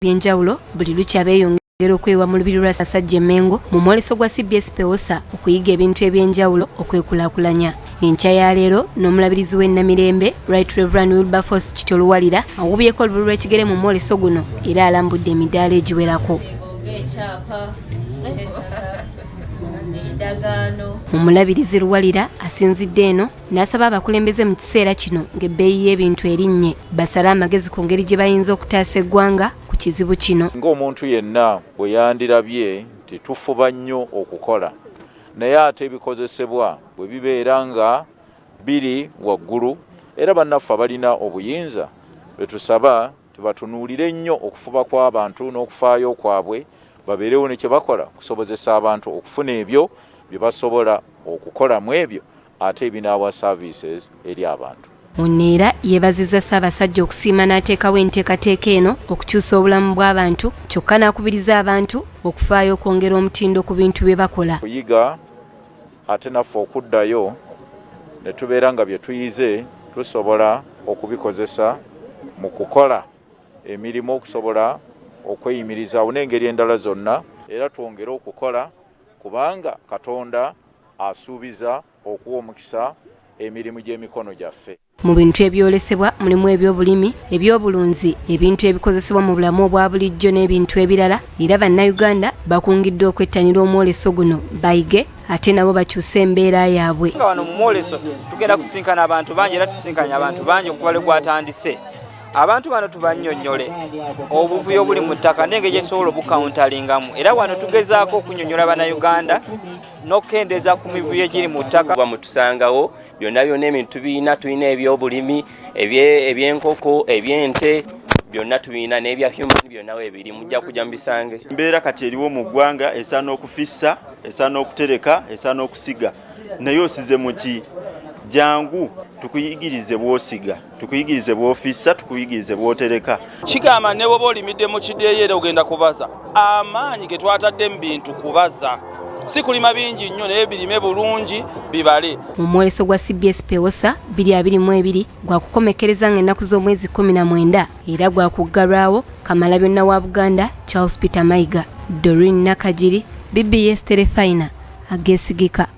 Ebyenjawulo buli lukya beeyongera okwewa mu lubiri lwa Ssaasajja e Mmengo mu mwoleso gwa CBS Pewosa okuyiga ebintu ebyenjawulo okwekulaakulanya. Enkya ya leero n'omulabirizi w'e Namirembe Right Reverend Wilberforce Kityo Luwalira awubyeko olubu lw'ekigere mu mwoleso guno era alambudde emidaala egiwerako. Omulabirizi Luwalira asinzidde eno n'asaba abakulembeze mu kiseera kino ng'ebbeeyi y'ebintu erinnye basale amagezi ku ngeri gye bayinza okutaasa eggwanga ku kizibu kino. Ng'omuntu yenna bwe yandirabye nti tufuba nnyo okukola naye ate ebikozesebwa bwe bibeera nga biri waggulu era bannaffe abalina obuyinza betusaba tibatunuulire nnyo okufuba kw'abantu n'okufaayo kwabwe babeerewo ne kye bakola kusobozesa abantu okufuna ebyo bye basobola okukola mu ebyo ate ebinaawa services eri abantu. Ono era yeebazizza Ssaabasajja okusiima n'ateekawo enteekateeka eno okukyusa obulamu bw'abantu kyokka n'akubiriza abantu okufaayo okwongera omutindo ku bintu bye bakola. Kuyiga ate naffe okuddayo ne tubeera nga bye tuyize tusobola okubikozesa mu kukola emirimu okusobola okweyimirizaawo n'engeri endala zonna era twongere okukola kubanga Katonda asuubiza okuwa omukisa emirimu gy'emikono gyaffe. Mu bintu ebyolesebwa mulimu ebyobulimi, ebyobulunzi, ebintu ebikozesebwa mu bulamu obwa bulijjo n'ebintu ebirala era Bannayuganda bakungiddwa okwettanira omwoleso guno bayige ate nabo bakyuse embeera yaabwe. Nga wano mu mwoleso tugenda kusisinkana abantu bangi era tusisinkanye abantu bangi okuva lwe gwatandise. Abantu bano tubannyonnyole obuvuyo obuli mu ttaka n'engeri gyetusobola obukawuntalingamu era wano tugezaako okunnyonnyola Bannayuganda n'okukendeeza ku mivuyo egiri mu ttaka. Kuba mutusangawo byonna byonna ebintu tubirina, tulina ebyobulimi, ebyenkoko, ebyente byonna tubirina n'ebya human byonna webiri, mujja kujja mubisange. Embeera kati eriwo mu ggwanga esaana okufissa, esaana okutereka, esaana okusiga, naye osize muki? Jangu tukuyigirize bw'osiga, tukuyigirize bw'ofissa, tukuyigirize bw'otereka. Kigamba ne bw'oba olimidde mu kideeyo era ogenda kubaza. Amaanyi ge twatadde mu bintu kubaza, si kulima bingi nnyo naye birime bulungi bibale. Omwoleso gwa CBS Pewosa 2022 gwakukomekkereza ng'ennaku z'omwezi 19 era gwakuggalwawo Kamalabyonna wa Buganda Charles Peter Mayiga. Doreen Nakagiri, BBS Terefayina, ageesigika.